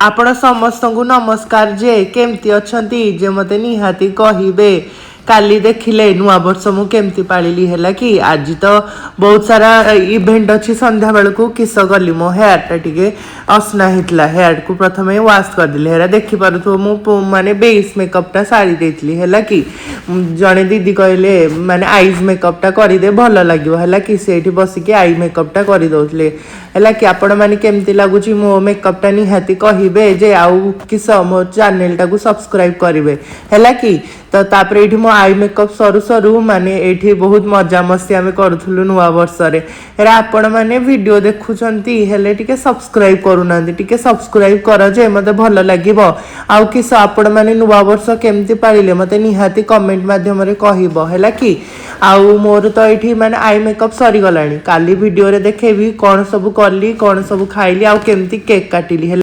ଆପଣ ସମସ୍ତଙ୍କୁ ନମସ୍କାର ଯେ କେମିତି ଅଛନ୍ତି ଯେ ମୋତେ ନିହାତି କହିବେ। କାଲି ଦେଖିଲେ ନୂଆ ବର୍ଷ ମୁଁ କେମିତି ପାଳିଲି, ହେଲା କି? ଆଜି ତ ବହୁତ ସାରା ଇଭେଣ୍ଟ ଅଛି ସନ୍ଧ୍ୟାବେଳକୁ। କିସ କଲି, ମୋ ହେୟାରଟା ଟିକେ ଅସନା ହେଇଥିଲା, ହେୟାରକୁ ପ୍ରଥମେ ୱାଶ୍ କରିଦେଲି। ହେରା ଦେଖିପାରୁଥିବ, ମୁଁ ମାନେ ବେସ୍ ମେକଅପ୍ଟା ସାରି ଦେଇଥିଲି, ହେଲା କି? ଜଣେ ଦିଦି କହିଲେ, ମାନେ ଆଇଜ୍ ମେକଅପ୍ଟା କରିଦେ, ଭଲ ଲାଗିବ, ହେଲା କି? ସେଇଠି ବସିକି I ମେକଅପ୍ଟା କରିଦେଉଥିଲେ, ହେଲା କି? ଆପଣମାନେ କେମିତି ଲାଗୁଛି ମୋ ମେକଅପ୍ଟା ନିହାତି କହିବେ ଯେ। ଆଉ କିସ, ମୋ ଚ୍ୟାନେଲଟାକୁ ସବସ୍କ୍ରାଇବ୍ କରିବେ, ହେଲା କି? ତ ତାପରେ ଏଇଠି ମୋ I makeup ସରୁ ସରୁ ମାନେ ଏଇଠି ବହୁତ ମଜାମସ୍ତି ଆମେ କରୁଥିଲୁ ନୂଆ ବର୍ଷରେ। ହେରା ଆପଣମାନେ ଭିଡ଼ିଓ ଦେଖୁଛନ୍ତି, ହେଲେ ଟିକେ ସବସ୍କ୍ରାଇବ୍ କରୁନାହାନ୍ତି। ଟିକେ ସବସ୍କ୍ରାଇବ୍ କର ଯେ, ମୋତେ ଭଲ ଲାଗିବ। ଆଉ କିସ, ଆପଣମାନେ ନୂଆ ବର୍ଷ କେମିତି ପାଳିଲେ ମୋତେ ନିହାତି କମେଣ୍ଟ ମାଧ୍ୟମରେ କହିବ, ହେଲା କି? ଆଉ ମୋର ତ ଏଇଠି ମାନେ I makeup ସରିଗଲାଣି। କାଲି ଭିଡ଼ିଓରେ ଦେଖେଇବି କ'ଣ ସବୁ କଲି, କ'ଣ ସବୁ ଖାଇଲି ଆଉ କେମିତି କେକ୍ କାଟିଲି, ହେଲା।